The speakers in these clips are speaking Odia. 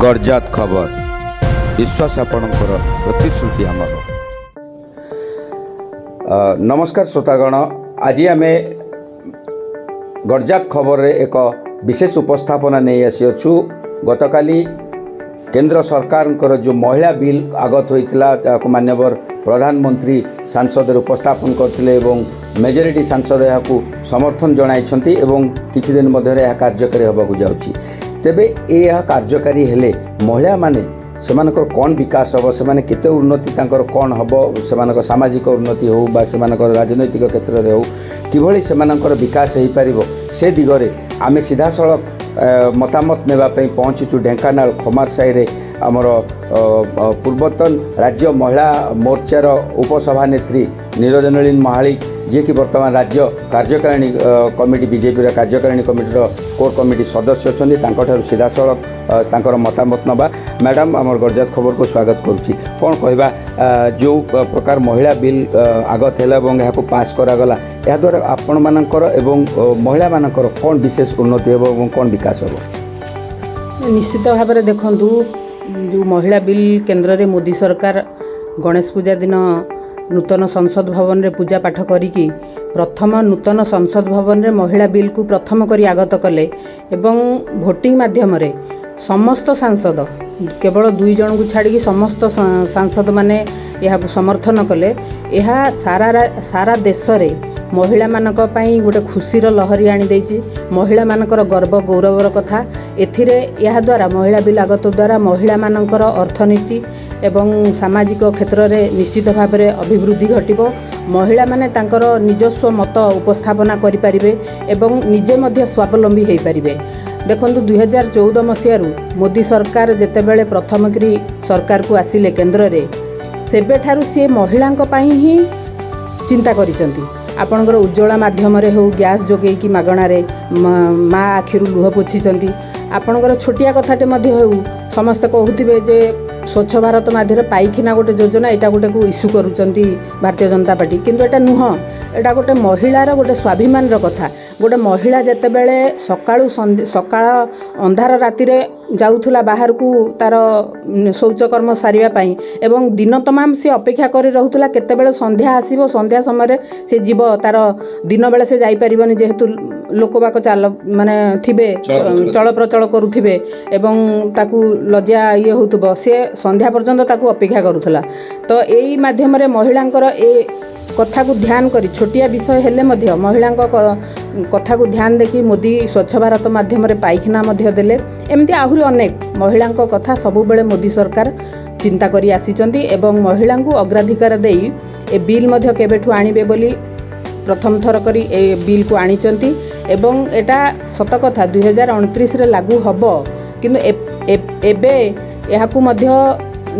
ଗଡ଼ଜାତ ଖବର, ବିଶ୍ୱାସ ଆପଣଙ୍କର, ପ୍ରତିଶ୍ରୁତି ଆମର। ନମସ୍କାର ଶ୍ରୋତାଗଣ, ଆଜି ଆମେ ଗଡ଼ଜାତ ଖବରରେ ଏକ ବିଶେଷ ଉପସ୍ଥାପନା ନେଇ ଆସିଅଛୁ। ଗତକାଲି କେନ୍ଦ୍ର ସରକାରଙ୍କର ଯେଉଁ ମହିଳା ବିଲ୍ ଆଗତ ହୋଇଥିଲା, ତାହାକୁ ମାନ୍ୟବର ପ୍ରଧାନମନ୍ତ୍ରୀ ସାଂସଦରେ ଉପସ୍ଥାପନ କରିଥିଲେ ଏବଂ ମେଜରିଟି ସାଂସଦ ଏହାକୁ ସମର୍ଥନ ଜଣାଇଛନ୍ତି ଏବଂ କିଛି ଦିନ ମଧ୍ୟରେ ଏହା କାର୍ଯ୍ୟକାରୀ ହେବାକୁ ଯାଉଛି। ତେବେ ଏହା କାର୍ଯ୍ୟକାରୀ ହେଲେ ମହିଳାମାନେ ସେମାନଙ୍କର କ'ଣ ବିକାଶ ହେବ, ସେମାନେ କେତେ ଉନ୍ନତି ତାଙ୍କର କ'ଣ ହେବ, ସେମାନଙ୍କ ସାମାଜିକ ଉନ୍ନତି ହେଉ ବା ସେମାନଙ୍କର ରାଜନୈତିକ କ୍ଷେତ୍ରରେ ହେଉ, କିଭଳି ସେମାନଙ୍କର ବିକାଶ ହୋଇପାରିବ, ସେ ଦିଗରେ ଆମେ ସିଧାସଳଖ ମତାମତ ନେବା ପାଇଁ ପହଞ୍ଚିଛୁ ଢେଙ୍କାନାଳ ଖମାର ସାହିରେ। ଆମର ପୂର୍ବତନ ରାଜ୍ୟ ମହିଳା ମୋର୍ଚ୍ଚାର ଉପସଭାନେତ୍ରୀ ନିରଞ୍ଜନଳୀନ ମହାଳିକ, ଯିଏକି ବର୍ତ୍ତମାନ ରାଜ୍ୟ କାର୍ଯ୍ୟକାରିଣୀ କମିଟି, ବିଜେପିର କାର୍ଯ୍ୟକାରିଣୀ କମିଟିର କୋର୍ କମିଟି ସଦସ୍ୟ ଅଛନ୍ତି, ତାଙ୍କଠାରୁ ସିଧାସଳଖ ତାଙ୍କର ମତାମତ ନେବା। ମ୍ୟାଡ଼ାମ୍, ଆମର ଗଡ଼ଜାତ ଖବରକୁ ସ୍ୱାଗତ କରୁଛି। କ'ଣ କହିବା, ଯେଉଁ ପ୍ରକାର ମହିଳା ବିଲ୍ ଆଗତ ହେଲା ଏବଂ ଏହାକୁ ପାସ୍ କରାଗଲା, ଏହାଦ୍ୱାରା ଆପଣମାନଙ୍କର ଏବଂ ମହିଳାମାନଙ୍କର କ'ଣ ବିଶେଷ ଉନ୍ନତି ହେବ ଏବଂ କ'ଣ ବିକାଶ ହେବ? ନିଶ୍ଚିତ ଭାବରେ ଦେଖନ୍ତୁ, ଯେଉଁ ମହିଳା ବିଲ୍ କେନ୍ଦ୍ରରେ ମୋଦି ସରକାର ଗଣେଶ ପୂଜା ଦିନ ନୂତନ ସଂସଦ ଭବନରେ ପୂଜା ପାଠ କରିକି ପ୍ରଥମ ନୂତନ ସଂସଦ ଭବନରେ ମହିଳା ବିଲ୍କୁ ପ୍ରଥମ କରି ଆଗତ କଲେ ଏବଂ ଭୋଟିଂ ମାଧ୍ୟମରେ ସମସ୍ତ ସାଂସଦ, କେବଳ ଦୁଇ ଜଣଙ୍କୁ ଛାଡ଼ିକି ସମସ୍ତ ସାଂସଦମାନେ ଏହାକୁ ସମର୍ଥନ କଲେ। ଏହା ସାରା ଦେଶରେ ମହିଳାମାନଙ୍କ ପାଇଁ ଗୋଟେ ଖୁସିର ଲହରୀ ଆଣିଦେଇଛି। ମହିଳାମାନଙ୍କର ଗର୍ବ ଗୌରବର କଥା। ଏଥିରେ ଏହାଦ୍ୱାରା, ମହିଳା ବିଲ୍ ଆଗତ ଦ୍ୱାରା ମହିଳାମାନଙ୍କର ଅର୍ଥନୀତି ଏବଂ ସାମାଜିକ କ୍ଷେତ୍ରରେ ନିଶ୍ଚିତ ଭାବରେ ଅଭିବୃଦ୍ଧି ଘଟିବ। ମହିଳାମାନେ ତାଙ୍କର ନିଜସ୍ୱ ମତ ଉପସ୍ଥାପନା କରିପାରିବେ ଏବଂ ନିଜେ ମଧ୍ୟ ସ୍ୱାବଲମ୍ବୀ ହୋଇପାରିବେ। ଦେଖନ୍ତୁ, 2014 ମସିହାରୁ ମୋଦି ସରକାର ଯେତେବେଳେ ପ୍ରଥମ କରି ସରକାରକୁ ଆସିଲେ କେନ୍ଦ୍ରରେ, ସେବେଠାରୁ ସିଏ ମହିଳାଙ୍କ ପାଇଁ ହିଁ ଚିନ୍ତା କରିଛନ୍ତି। ଆପଣଙ୍କର ଉଜ୍ଜ୍ୱଳା ମାଧ୍ୟମରେ ହେଉ, ଗ୍ୟାସ୍ ଯୋଗେଇକି ମାଗଣାରେ ମା ଆଖିରୁ ଲୁହ ପୋଛିଛନ୍ତି। ଆପଣଙ୍କର ଛୋଟିଆ କଥାଟେ ମଧ୍ୟ ହେଉ, ସମସ୍ତେ କହୁଥିବେ ଯେ ସ୍ୱଚ୍ଛ ଭାରତ ମାଧ୍ୟମରେ ପାଇଖାନା ଗୋଟେ ଯୋଜନା, ଏଇଟା ଗୋଟେକୁ ଇସ୍ୟୁ କରୁଛନ୍ତି ଭାରତୀୟ ଜନତା ପାର୍ଟି, କିନ୍ତୁ ଏଇଟା ନୁହଁ। ଏଇଟା ଗୋଟେ ମହିଳାର ଗୋଟେ ସ୍ୱାଭିମାନର କଥା। ଗୋଟେ ମହିଳା ଯେତେବେଳେ ସକାଳୁ ସକାଳ ଅନ୍ଧାର ରାତିରେ ଯାଉଥିଲା ବାହାରକୁ ତାର ଶୌଚକର୍ମ ସାରିବା ପାଇଁ ଏବଂ ଦିନ ତମାମ ସିଏ ଅପେକ୍ଷା କରି ରହୁଥିଲା କେତେବେଳେ ସନ୍ଧ୍ୟା ଆସିବ, ସନ୍ଧ୍ୟା ସମୟରେ ସେ ଯିବ। ତାର ଦିନବେଳେ ସେ ଯାଇପାରିବନି, ଯେହେତୁ ଲୋକବାକ ଚାଲ ମାନେ ଥିବେ, ଚଳପ୍ରଚଳ କରୁଥିବେ ଏବଂ ତାକୁ ଲଜ୍ଜା ଇଏ ହେଉଥିବ। ସିଏ ସନ୍ଧ୍ୟା ପର୍ଯ୍ୟନ୍ତ ତାକୁ ଅପେକ୍ଷା କରୁଥିଲା। ତ ଏଇ ମାଧ୍ୟମରେ ମହିଳାଙ୍କର ଏ କଥାକୁ ଧ୍ୟାନ କରି, ଛୋଟିଆ ବିଷୟ ହେଲେ ମଧ୍ୟ ମହିଳାଙ୍କ କଥାକୁ ଧ୍ୟାନ ଦେଖି ମୋଦି ସ୍ୱଚ୍ଛ ଭାରତ ମାଧ୍ୟମରେ ପାଇଖାନା ମଧ୍ୟ ଦେଲେ। ଏମିତି ଆହୁରି ଅନେକ ମହିଳାଙ୍କ କଥା ସବୁବେଳେ ମୋଦି ସରକାର ଚିନ୍ତା କରି ଆସିଛନ୍ତି ଏବଂ ମହିଳାଙ୍କୁ ଅଗ୍ରାଧିକାର ଦେଇ ଏ ବିଲ୍ ମଧ୍ୟ କେବେଠୁ ଆଣିବେ ବୋଲି ପ୍ରଥମ ଥର କରି ଏ ବିଲ୍କୁ ଆଣିଛନ୍ତି। ଏବଂ ଏଇଟା ସତ କଥା, 2029ରେ ଲାଗୁ ହେବ, କିନ୍ତୁ ଏବେ ଏହାକୁ ମଧ୍ୟ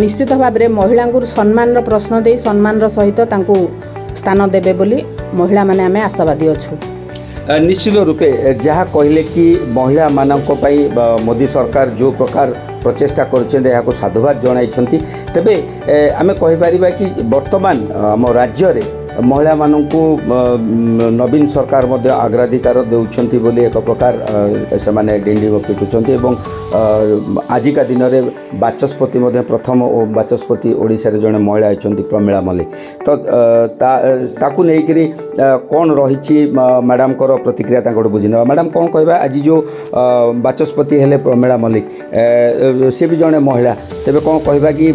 ନିଶ୍ଚିତ ଭାବରେ ମହିଳାଙ୍କୁ ସମ୍ମାନର ପ୍ରଶ୍ନ ଦେଇ ସମ୍ମାନର ସହିତ ତାଙ୍କୁ ସ୍ଥାନ ଦେବେ ବୋଲି ମହିଳାମାନେ ଆମେ ଆଶାବାଦୀ ଅଛୁ। ନିଶ୍ଚିତ ରୂପେ ଯାହା କହିଲେ କି ମହିଳାମାନଙ୍କ ପାଇଁ ମୋଦି ସରକାର ଯେଉଁ ପ୍ରକାର ପ୍ରଚେଷ୍ଟା କରିଛନ୍ତି, ଏହାକୁ ସାଧୁବାଦ ଜଣାଇଛନ୍ତି। ତେବେ ଆମେ କହିପାରିବା କି ବର୍ତ୍ତମାନ ଆମ ରାଜ୍ୟରେ ମହିଳାମାନଙ୍କୁ ନବୀନ ସରକାର ମଧ୍ୟ ଅଗ୍ରାଧିକାର ଦେଉଛନ୍ତି ବୋଲି ଏକ ପ୍ରକାର ସେମାନେ ଡିଣ୍ଡିମ ପିଟୁଛନ୍ତି ଏବଂ ଆଜିକା ଦିନରେ ବାଚସ୍ପତି ମଧ୍ୟ, ପ୍ରଥମ ବାଚସ୍ପତି ଓଡ଼ିଶାରେ ଜଣେ ମହିଳା ଅଛନ୍ତି, ପ୍ରମିଳା ମଲ୍ଲିକ। ତ ତାକୁ ନେଇକରି କ'ଣ ରହିଛି ମ୍ୟାଡ଼ାମଙ୍କର ପ୍ରତିକ୍ରିୟା, ତାଙ୍କଠୁ ବୁଝିନେବା। ମ୍ୟାଡ଼ାମ, କ'ଣ କହିବା, ଆଜି ଯେଉଁ ବାଚସ୍ପତି ହେଲେ ପ୍ରମିଳା ମଲ୍ଲିକ, ସେ ବି ଜଣେ ମହିଳା, ତେବେ କ'ଣ କହିବା କି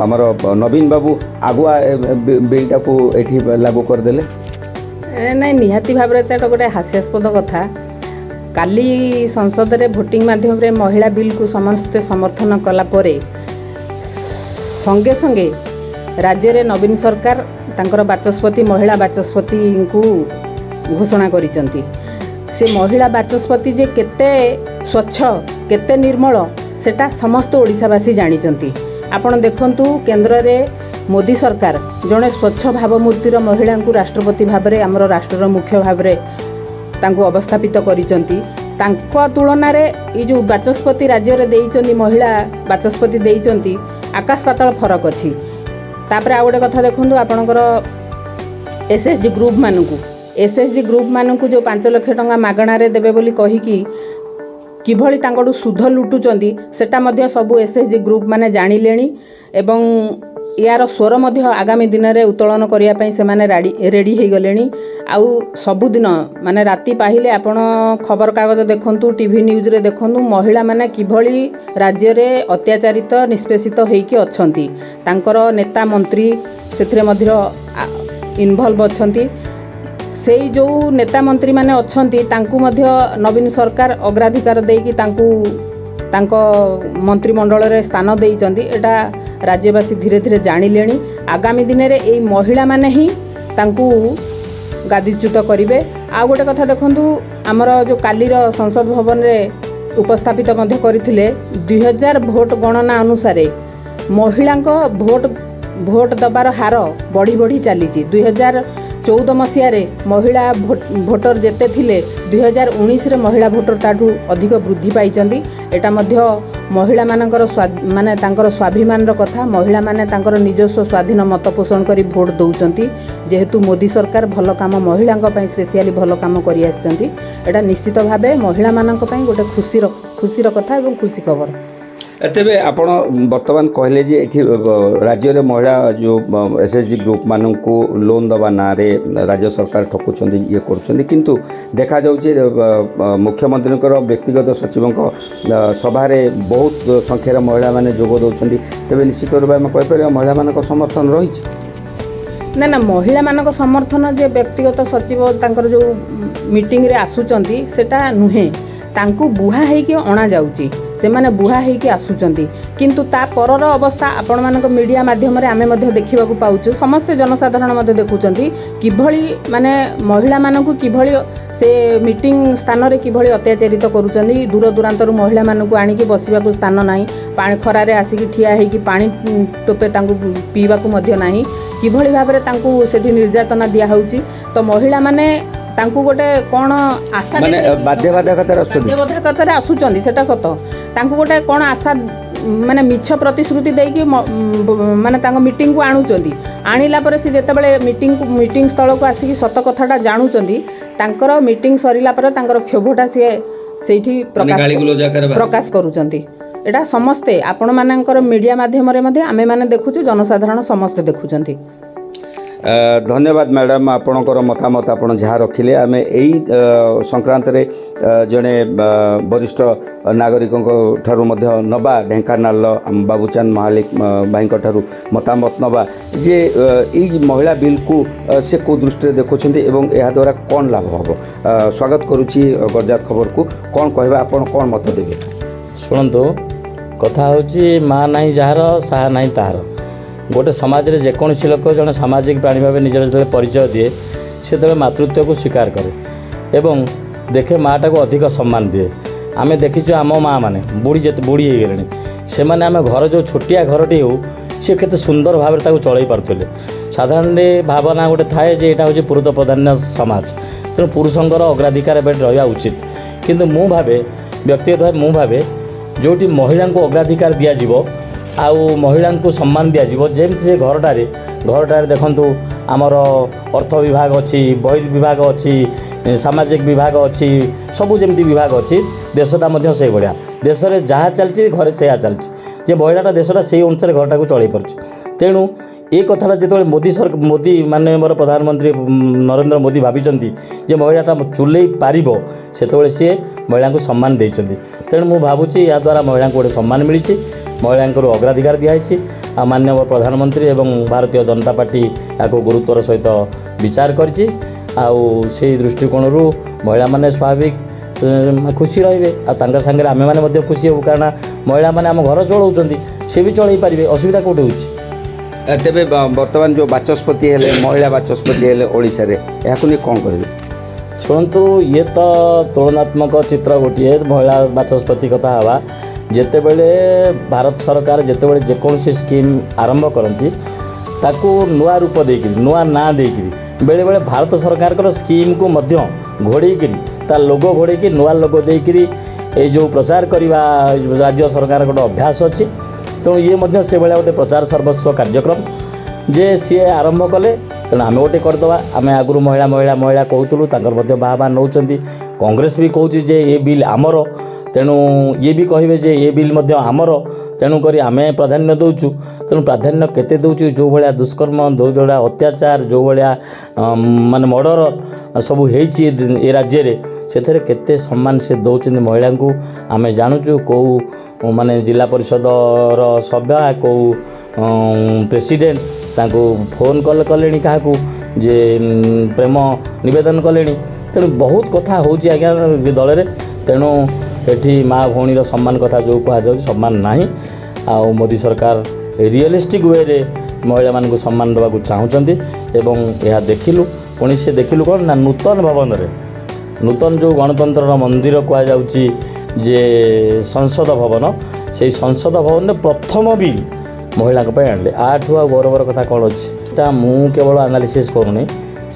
ଆମର ନବୀନ ବାବୁ ଆଗୁଆ ବିଲ୍ଟାକୁ ଏଠି ଲାଗୁ କରିଦେଲେ? ନାଇଁ, ନିହାତି ଭାବରେ ତ ଏଇଟା ଗୋଟେ ହାସ୍ୟାସ୍ପଦ କଥା। କାଲି ସଂସଦରେ ଭୋଟିଂ ମାଧ୍ୟମରେ ମହିଳା ବିଲ୍କୁ ସମସ୍ତେ ସମର୍ଥନ କଲା ପରେ ସଙ୍ଗେ ସଙ୍ଗେ ରାଜ୍ୟରେ ନବୀନ ସରକାର ତାଙ୍କର ବାଚସ୍ପତି, ମହିଳା ବାଚସ୍ପତିଙ୍କୁ ଘୋଷଣା କରିଛନ୍ତି। ସେ ମହିଳା ବାଚସ୍ପତି ଯେ କେତେ ସ୍ୱଚ୍ଛ, କେତେ ନିର୍ମଳ, ସେଟା ସମସ୍ତ ଓଡ଼ିଶାବାସୀ ଜାଣିଛନ୍ତି। ଆପଣ ଦେଖନ୍ତୁ, କେନ୍ଦ୍ରରେ ମୋଦି ସରକାର ଜଣେ ସ୍ୱଚ୍ଛ ଭାବମୂର୍ତ୍ତିର ମହିଳାଙ୍କୁ ରାଷ୍ଟ୍ରପତି ଭାବରେ, ଆମର ରାଷ୍ଟ୍ରର ମୁଖ୍ୟ ଭାବରେ ତାଙ୍କୁ ଅବସ୍ଥାପିତ କରିଛନ୍ତି। ତାଙ୍କ ତୁଳନାରେ ଏଇ ଯେଉଁ ବାଚସ୍ପତି ରାଜ୍ୟରେ ଦେଇଛନ୍ତି, ମହିଳା ବାଚସ୍ପତି ଦେଇଛନ୍ତି, ଆକାଶ ପାତାଳ ଫରକ ଅଛି। ତାପରେ ଆଉ ଗୋଟେ କଥା ଦେଖନ୍ତୁ, ଆପଣଙ୍କର ଏସ୍ ଏଚ୍ ଜି ଗ୍ରୁପ୍ମାନଙ୍କୁ, ଏସ୍ ଏଚ୍ ଜି ଗ୍ରୁପ୍ମାନଙ୍କୁ ଯେଉଁ 5 ଲକ୍ଷ ଟଙ୍କା ମାଗଣାରେ ଦେବେ ବୋଲି କହିକି କିଭଳି ତାଙ୍କଠୁ ସୁଧ ଲୁଟୁଛନ୍ତି, ସେଟା ମଧ୍ୟ ସବୁ ଏସ୍ଏଚ୍ଜି ଗ୍ରୁପ୍ ମାନେ ଜାଣିଲେଣି ଏବଂ ୟାର ସ୍ୱର ମଧ୍ୟ ଆଗାମୀ ଦିନରେ ଉତ୍ତୋଳନ କରିବା ପାଇଁ ସେମାନେ ରେଡ଼ି ହେଇଗଲେଣି। ଆଉ ସବୁଦିନ ମାନେ ରାତି ପାହିଲେ ଆପଣ ଖବରକାଗଜ ଦେଖନ୍ତୁ, ଟିଭି ନ୍ୟୁଜ୍ରେ ଦେଖନ୍ତୁ, ମହିଳାମାନେ କିଭଳି ରାଜ୍ୟରେ ଅତ୍ୟାଚାରିତ, ନିଷ୍ପେଷିତ ହେଇକି ଅଛନ୍ତି। ତାଙ୍କର ନେତା ମନ୍ତ୍ରୀ ସେଥିରେ ମଧ୍ୟ ଇନଭଲ୍ଭ ଅଛନ୍ତି। ସେଇ ଯେଉଁ ନେତା ମନ୍ତ୍ରୀମାନେ ଅଛନ୍ତି, ତାଙ୍କୁ ମଧ୍ୟ ନବୀନ ସରକାର ଅଗ୍ରାଧିକାର ଦେଇକି ତାଙ୍କୁ ତାଙ୍କ ମନ୍ତ୍ରିମଣ୍ଡଳରେ ସ୍ଥାନ ଦେଇଛନ୍ତି। ଏଇଟା ରାଜ୍ୟବାସୀ ଧୀରେ ଧୀରେ ଜାଣିଲେଣି। ଆଗାମୀ ଦିନରେ ଏଇ ମହିଳାମାନେ ହିଁ ତାଙ୍କୁ ଗାଦିଚ୍ୟୁତ କରିବେ। ଆଉ ଗୋଟେ କଥା ଦେଖନ୍ତୁ, ଆମର ଯେଉଁ କାଲିର ସଂସଦ ଭବନରେ ଉପସ୍ଥାପିତ ମଧ୍ୟ କରିଥିଲେ, 2000 ଭୋଟ ଗଣନା ଅନୁସାରେ ମହିଳାଙ୍କ ଭୋଟ ଦେବାର ହାର ବଢ଼ି ବଢ଼ି ଚାଲିଛି। 2014 ମସିହାରେ ମହିଳା ଭୋଟର ଯେତେ ଥିଲେ, 2019ରେ ମହିଳା ଭୋଟର ତାଠୁ ଅଧିକ ବୃଦ୍ଧି ପାଇଛନ୍ତି। ଏଇଟା ମଧ୍ୟ ମହିଳାମାନଙ୍କର ମାନେ ତାଙ୍କର ସ୍ୱାଭିମାନର କଥା। ମହିଳାମାନେ ତାଙ୍କର ନିଜସ୍ୱ ସ୍ୱାଧୀନ ମତ ପୋଷଣ କରି ଭୋଟ ଦେଉଛନ୍ତି। ଯେହେତୁ ମୋଦି ସରକାର ଭଲ କାମ, ମହିଳାଙ୍କ ପାଇଁ ସ୍ପେସିଆଲି ଭଲ କାମ କରି ଆସିଛନ୍ତି, ଏଇଟା ନିଶ୍ଚିତ ଭାବେ ମହିଳାମାନଙ୍କ ପାଇଁ ଗୋଟେ ଖୁସିର କଥା ଏବଂ ଖୁସି ଖବର। ତେବେ ଆପଣ ବର୍ତ୍ତମାନ କହିଲେ ଯେ ଏଠି ରାଜ୍ୟରେ ମହିଳା ଯେଉଁ ଏସ୍ଏଚ୍ଜି ଗ୍ରୁପ୍ମାନଙ୍କୁ ଲୋନ୍ ଦେବା ନାଁରେ ରାଜ୍ୟ ସରକାର ଠକୁଛନ୍ତି, ଇଏ କରୁଛନ୍ତି। କିନ୍ତୁ ଦେଖାଯାଉଛି ମୁଖ୍ୟମନ୍ତ୍ରୀଙ୍କର ବ୍ୟକ୍ତିଗତ ସଚିବଙ୍କ ସଭାରେ ବହୁତ ସଂଖ୍ୟାରେ ମହିଳାମାନେ ଯୋଗ ଦେଉଛନ୍ତି। ତେବେ ନିଶ୍ଚିତ ରୂପେ ଆମେ କହିପାରିବା ମହିଳାମାନଙ୍କ ସମର୍ଥନ ରହିଛି? ନା ନା, ମହିଳାମାନଙ୍କ ସମର୍ଥନ ଯେ ବ୍ୟକ୍ତିଗତ ସଚିବ ତାଙ୍କର ଯେଉଁ ମିଟିଂରେ ଆସୁଛନ୍ତି ସେଟା ନୁହେଁ। ତାଙ୍କୁ ବୁହା ହେଇକି ଅଣାଯାଉଛି, ସେମାନେ ବୁହା ହେଇକି ଆସୁଛନ୍ତି। କିନ୍ତୁ ତା ପରର ଅବସ୍ଥା ଆପଣମାନଙ୍କ ମିଡ଼ିଆ ମାଧ୍ୟମରେ ଆମେ ମଧ୍ୟ ଦେଖିବାକୁ ପାଉଛୁ, ସମସ୍ତେ ଜନସାଧାରଣ ମଧ୍ୟ ଦେଖୁଛନ୍ତି କିଭଳି ମାନେ ମହିଳାମାନଙ୍କୁ କିଭଳି ସେ ମିଟିଂ ସ୍ଥାନରେ କିଭଳି ଅତ୍ୟାଚାରିତ କରୁଛନ୍ତି। ଦୂର ଦୂରାନ୍ତରୁ ମହିଳାମାନଙ୍କୁ ଆଣିକି ବସିବାକୁ ସ୍ଥାନ ନାହିଁ, ପାଣି ଖରାରେ ଆସିକି ଠିଆ ହେଇକି ପାଣି ଟୋପେ ତାଙ୍କୁ ପିଇବାକୁ ମଧ୍ୟ ନାହିଁ, କିଭଳି ଭାବରେ ତାଙ୍କୁ ସେଠି ନିର୍ଯାତନା ଦିଆହେଉଛି। ତ ମହିଳାମାନେ ତାଙ୍କୁ ଗୋଟେ କ'ଣ ଆଶା ମାନେ ବାଧ୍ୟବାଧକତାରେ ଆସୁଛନ୍ତି। ବାଧ୍ୟବାଧକତାରେ ଆସୁଛନ୍ତି, ସେଟା ସତ। ତାଙ୍କୁ ଗୋଟେ କ'ଣ ଆଶା, ମାନେ ମିଛ ପ୍ରତିଶ୍ରୁତି ଦେଇକି ମାନେ ତାଙ୍କ ମିଟିଂକୁ ଆଣୁଛନ୍ତି। ଆଣିଲା ପରେ ସେ ଯେତେବେଳେ ମିଟିଂ ସ୍ଥଳକୁ ଆସିକି ସତ କଥାଟା ଜାଣୁଛନ୍ତି, ତାଙ୍କର ମିଟିଂ ସରିଲା ପରେ ତାଙ୍କର କ୍ଷୋଭଟା ସିଏ ସେଇଠି ପ୍ରକାଶ କରୁଛନ୍ତି। ଏଇଟା ସମସ୍ତେ ଆପଣମାନଙ୍କର ମିଡ଼ିଆ ମାଧ୍ୟମରେ ମଧ୍ୟ ଆମେମାନେ ଦେଖୁଛୁ, ଜନସାଧାରଣ ସମସ୍ତେ ଦେଖୁଛନ୍ତି। ଧନ୍ୟବାଦ ମ୍ୟାଡ଼ାମ୍, ଆପଣଙ୍କର ମତାମତ ଆପଣ ଯାହା ରଖିଲେ। ଆମେ ଏଇ ସଂକ୍ରାନ୍ତରେ ଜଣେ ବରିଷ୍ଠ ନାଗରିକଙ୍କ ଠାରୁ ମଧ୍ୟ ନେବା, ଢେଙ୍କାନାଳର ବାବୁଚାନ୍ଦ ମହାଲିକ ଭାଇଙ୍କ ଠାରୁ ମତାମତ ନେବା ଯେ ଏଇ ମହିଳା ବିଲ୍କୁ ସେ କେଉଁ ଦୃଷ୍ଟିରେ ଦେଖୁଛନ୍ତି ଏବଂ ଏହାଦ୍ୱାରା କ'ଣ ଲାଭ ହେବ। ସ୍ୱାଗତ କରୁଛି ଗଡ଼ଜାତ ଖବରକୁ। କ'ଣ କହିବା, ଆପଣ କ'ଣ ମତ ଦେବେ? ଶୁଣନ୍ତୁ, କଥା ହେଉଛି ମା ନାହିଁ ଯାହାର, ସାହା ନାହିଁ ତାହାର। ଗୋଟେ ସମାଜରେ ଯେକୌଣସି ଲୋକ ଜଣେ ସାମାଜିକ ପ୍ରାଣୀ ଭାବେ ନିଜର ଯେତେବେଳେ ପରିଚୟ ଦିଏ, ସେତେବେଳେ ମାତୃତ୍ୱକୁ ସ୍ୱୀକାର କରେ ଏବଂ ଦେଖେ ମାଆଟାକୁ ଅଧିକ ସମ୍ମାନ ଦିଏ। ଆମେ ଦେଖିଛୁ ଆମ ମାଆ ମାନେ ବୁଢ଼ୀ, ଯେତେ ବୁଢ଼ୀ ହେଇଗଲେଣି, ସେମାନେ ଆମ ଘର ଯେଉଁ ଛୋଟିଆ ଘରଟି ହେଉ, ସେ କେତେ ସୁନ୍ଦର ଭାବରେ ତାକୁ ଚଳାଇ ପାରୁଥିଲେ। ସାଧାରଣରେ ଭାବନା ଗୋଟେ ଥାଏ ଯେ ଏଇଟା ହେଉଛି ପୁରୁଷ ପ୍ରାଧାନ୍ୟ ସମାଜ, ତେଣୁ ପୁରୁଷଙ୍କର ଅଗ୍ରାଧିକାର ଏବେ ରହିବା ଉଚିତ। କିନ୍ତୁ ମୁଁ ଭାବେ, ବ୍ୟକ୍ତିଗତ ଭାବେ ମୁଁ ଭାବେ, ଯେଉଁଠି ମହିଳାଙ୍କୁ ଅଗ୍ରାଧିକାର ଦିଆଯିବ ଆଉ ମହିଳାଙ୍କୁ ସମ୍ମାନ ଦିଆଯିବ, ଯେମିତି ସେ ଘରଟାରେ ଦେଖନ୍ତୁ ଆମର ଅର୍ଥ ବିଭାଗ ଅଛି, ବହିର୍ ବିଭାଗ ଅଛି, ସାମାଜିକ ବିଭାଗ ଅଛି, ସବୁ ଯେମିତି ବିଭାଗ ଅଛି, ଦେଶଟା ମଧ୍ୟ ସେଇଭଳିଆ। ଦେଶରେ ଯାହା ଚାଲିଛି ଘରେ ସେଇଆ ଚାଲିଛି, ଯେ ମହିଳାଟା ଦେଶଟା ସେଇ ଅନୁସାରେ ଘରଟାକୁ ଚଳେଇ ପାରୁଛି। ତେଣୁ ଏ କଥାଟା ଯେତେବେଳେ ମୋଦି ମାନ୍ୟବର ପ୍ରଧାନମନ୍ତ୍ରୀ ନରେନ୍ଦ୍ର ମୋଦି ଭାବିଛନ୍ତି ଯେ ମହିଳାଟା ଚୁଲେଇ ପାରିବ, ସେତେବେଳେ ସିଏ ମହିଳାଙ୍କୁ ସମ୍ମାନ ଦେଇଛନ୍ତି। ତେଣୁ ମୁଁ ଭାବୁଛି ଏହାଦ୍ୱାରା ମହିଳାଙ୍କୁ ଗୋଟେ ସମ୍ମାନ ମିଳିଛି, ମହିଳାଙ୍କର ଅଗ୍ରାଧିକାର ଦିଆହେଇଛି। ଆଉ ମାନ୍ୟବର ପ୍ରଧାନମନ୍ତ୍ରୀ ଏବଂ ଭାରତୀୟ ଜନତା ପାର୍ଟି ଏହାକୁ ଗୁରୁତ୍ୱର ସହିତ ବିଚାର କରିଛି। ଆଉ ସେଇ ଦୃଷ୍ଟିକୋଣରୁ ମହିଳାମାନେ ସ୍ୱାଭାବିକ ଖୁସି ରହିବେ, ଆଉ ତାଙ୍କ ସାଙ୍ଗରେ ଆମେମାନେ ମଧ୍ୟ ଖୁସି ହେବୁ, କାରଣ ମହିଳାମାନେ ଆମ ଘର ଚଳାଉଛନ୍ତି, ସେ ବି ଚଳେଇ ପାରିବେ, ଅସୁବିଧା କେଉଁଠି ହେଉଛି? ତେବେ ବର୍ତ୍ତମାନ ଯେଉଁ ବାଚସ୍ପତି ହେଲେ, ମହିଳା ବାଚସ୍ପତି ହେଲେ ଓଡ଼ିଶାରେ, ଏହାକୁ ନେଇ କ'ଣ କହିବେ? ଶୁଣନ୍ତୁ, ଇଏ ତ ତୁଳନାତ୍ମକ ଚିତ୍ର ଗୋଟିଏ। ମହିଳା ବାଚସ୍ପତି କଥା ହେବା, ଯେତେବେଳେ ଭାରତ ସରକାର ଯେତେବେଳେ ଯେକୌଣସି ସ୍କିମ୍ ଆରମ୍ଭ କରନ୍ତି, ତାକୁ ନୂଆ ରୂପ ଦେଇକିରି, ନୂଆ ନାଁ ଦେଇକିରି, ବେଳେବେଳେ ଭାରତ ସରକାରଙ୍କର ସ୍କିମ୍କୁ ମଧ୍ୟ ଘୋଡ଼େଇକିରି, ତା ଲୋଗୋ ଘୋଡ଼େଇକି ନୂଆ ଲୋଗୋ ଦେଇକିରି ଏଇ ଯେଉଁ ପ୍ରଚାର କରିବା ରାଜ୍ୟ ସରକାରଙ୍କ ଗୋଟେ ଅଭ୍ୟାସ ଅଛି। ତେଣୁ ଇଏ ମଧ୍ୟ ସେଭଳିଆ ଗୋଟେ ପ୍ରଚାର ସର୍ବସ୍ୱ କାର୍ଯ୍ୟକ୍ରମ ଯେ ସିଏ ଆରମ୍ଭ କଲେ, ତେଣୁ ଆମେ ଗୋଟେ କରିଦେବା। ଆମେ ଆଗରୁ ମହିଳା ମହିଳା ମହିଳା କହୁଥିଲୁ, ତାଙ୍କର ମଧ୍ୟ ବାହା ବାହା ନେଉଛନ୍ତି। କଂଗ୍ରେସ ବି କହୁଛି ଯେ ଏ ବିଲ୍ ଆମର। ତେଣୁ ଇଏ ବି କହିବେ ଯେ ଏ ବିଲ୍ ମଧ୍ୟ ଆମର, ତେଣୁକରି ଆମେ ପ୍ରାଧାନ୍ୟ ଦେଉଛୁ। ତେଣୁ ପ୍ରାଧାନ୍ୟ କେତେ ଦେଉଛୁ? ଯେଉଁ ଭଳିଆ ଦୁଷ୍କର୍ମ, ଯେଉଁ ଭଳିଆ ଅତ୍ୟାଚାର, ଯେଉଁ ଭଳିଆ ମାନେ ମର୍ଡ଼ର ସବୁ ହେଇଛି ଏ ରାଜ୍ୟରେ, ସେଥିରେ କେତେ ସମ୍ମାନ ସେ ଦେଉଛନ୍ତି ମହିଳାଙ୍କୁ ଆମେ ଜାଣୁଛୁ। କେଉଁ ମାନେ ଜିଲ୍ଲା ପରିଷଦର ସଭ୍ୟା, କେଉଁ ପ୍ରେସିଡେଣ୍ଟ ତାଙ୍କୁ ଫୋନ୍ କଲ୍ କଲେଣି କାହାକୁ ଯେ ପ୍ରେମ ନିବେଦନ କଲେଣି। ତେଣୁ ବହୁତ କଥା ହେଉଛି ଆଜ୍ଞା ଦଳରେ। ତେଣୁ ଏଠି ମା ଭଉଣୀର ସମ୍ମାନ କଥା ଯେଉଁ କୁହାଯାଉଛି, ସମ୍ମାନ ନାହିଁ। ଆଉ ମୋଦି ସରକାର ରିଅଲିଷ୍ଟିକ୍ ୱେରେ ମହିଳାମାନଙ୍କୁ ସମ୍ମାନ ଦେବାକୁ ଚାହୁଁଛନ୍ତି ଏବଂ ଏହା ଦେଖିଲୁ। ପୁଣି ସେ ଦେଖିଲୁ କ'ଣ ନା ନୂତନ ଭବନରେ, ନୂତନ ଯେଉଁ ଗଣତନ୍ତ୍ରର ମନ୍ଦିର କୁହାଯାଉଛି ଯେ ସଂସଦ ଭବନ, ସେଇ ସଂସଦ ଭବନରେ ପ୍ରଥମ ବିଲ୍ ମହିଳାଙ୍କ ପାଇଁ ଆଣିଲେ। ୟାଠୁ ଆଉ ଗୌରବର କଥା କ'ଣ ଅଛି? ଏଟା ମୁଁ କେବଳ ଆନାଲିସିସ୍ କରୁନି,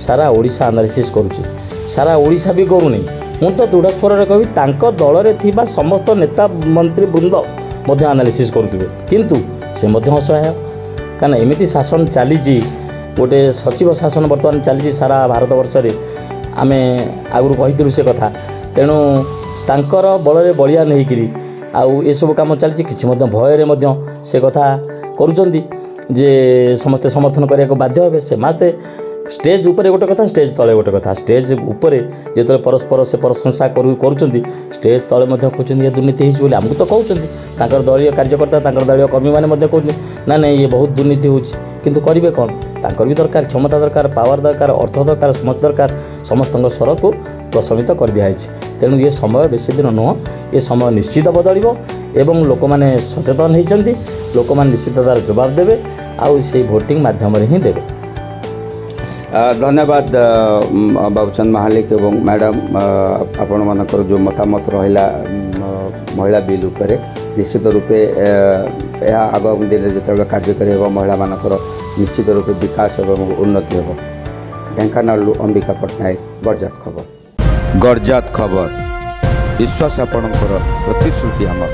ସାରା ଓଡ଼ିଶା ଆନାଲିସିସ୍ କରୁଛି। ସାରା ଓଡ଼ିଶା ବି କରୁନି, ମୁଁ ତ ଦୃଢ଼ ସ୍ୱରରେ କହିବି, ତାଙ୍କ ଦଳରେ ଥିବା ସମସ୍ତ ନେତା ମନ୍ତ୍ରୀ ବୃନ୍ଦ ମଧ୍ୟ ଆନାଲିସିସ୍ କରୁଥିବେ, କିନ୍ତୁ ସେ ମଧ୍ୟ ଅସହାୟ। କାରଣ ଏମିତି ଶାସନ ଚାଲିଛି, ଗୋଟେ ସଚିବ ଶାସନ ବର୍ତ୍ତମାନ ଚାଲିଛି ସାରା ଭାରତବର୍ଷରେ। ଆମେ ଆଗରୁ କହିଥିଲୁ ସେ କଥା। ତେଣୁ ତାଙ୍କର ବଳରେ ବଳିଆନ ହେଇକିରି ଆଉ ଏସବୁ କାମ ଚାଲିଛି। କିଛି ମଧ୍ୟ ଭୟରେ ମଧ୍ୟ ସେ କଥା କରୁଛନ୍ତି ଯେ ସମସ୍ତେ ସମର୍ଥନ କରିବାକୁ ବାଧ୍ୟ ହେବେ। ସେମାନେ ଷ୍ଟେଜ୍ ଉପରେ ଗୋଟେ କଥା, ଷ୍ଟେଜ୍ ତଳେ ଗୋଟେ କଥା। ଷ୍ଟେଜ୍ ଉପରେ ଯେତେବେଳେ ପରସ୍ପର ସେ ପ୍ରଶଂସା କରୁଛନ୍ତି, ଷ୍ଟେଜ୍ ତଳେ ମଧ୍ୟ କହୁଛନ୍ତି ଏ ଦୁର୍ନୀତି ହେଇଛି ବୋଲି। ଆମକୁ ତ କହୁଛନ୍ତି ତାଙ୍କର ଦଳୀୟ କାର୍ଯ୍ୟକର୍ତ୍ତା, ତାଙ୍କର ଦଳୀୟ କର୍ମୀମାନେ ମଧ୍ୟ କହୁଛନ୍ତି ନା ନାଇଁ, ଇଏ ବହୁତ ଦୁର୍ନୀତି ହେଉଛି। କିନ୍ତୁ କରିବେ କ'ଣ? ତାଙ୍କର ବି ଦରକାର, କ୍ଷମତା ଦରକାର, ପାୱାର ଦରକାର, ଅର୍ଥ ଦରକାର, ସମସ୍ତ ଦରକାର। ସମସ୍ତଙ୍କ ସ୍ୱରକୁ ପ୍ରଶମିତ କରିଦିଆହେଇଛି। ତେଣୁ ଏ ସମୟ ବେଶୀ ଦିନ ନୁହଁ, ଏ ସମୟ ନିଶ୍ଚିତ ବଦଳିବ ଏବଂ ଲୋକମାନେ ସଚେତନ ହେଇଛନ୍ତି। ଲୋକମାନେ ନିଶ୍ଚିତ ତାର ଜବାବ ଦେବେ ଆଉ ସେଇ ଭୋଟିଂ ମାଧ୍ୟମରେ ହିଁ ଦେବେ। ଧନ୍ୟବାଦ ବାବୁଚାନ୍ଦ ମହାଲିକ ଏବଂ ମ୍ୟାଡ଼ାମ୍। ଆପଣମାନଙ୍କର ଯେଉଁ ମତାମତ ରହିଲା ମହିଳା ବିଲ୍ ଉପରେ, ନିଶ୍ଚିତ ରୂପେ ଏହା ଆଗାମୀ ଦିନରେ ଯେତେବେଳେ କାର୍ଯ୍ୟକାରୀ ହେବ, ମହିଳାମାନଙ୍କର ନିଶ୍ଚିତ ରୂପେ ବିକାଶ ହେବ ଏବଂ ଉନ୍ନତି ହେବ। ଢେଙ୍କାନାଳରୁ ଅମ୍ବିକା ପଟ୍ଟନାୟକ, ଗଡ଼ଜାତ ଖବର। ଗଡ଼ଜାତ ଖବର, ବିଶ୍ୱାସ ଆପଣଙ୍କର, ପ୍ରତିଶ୍ରୁତି ଆମର।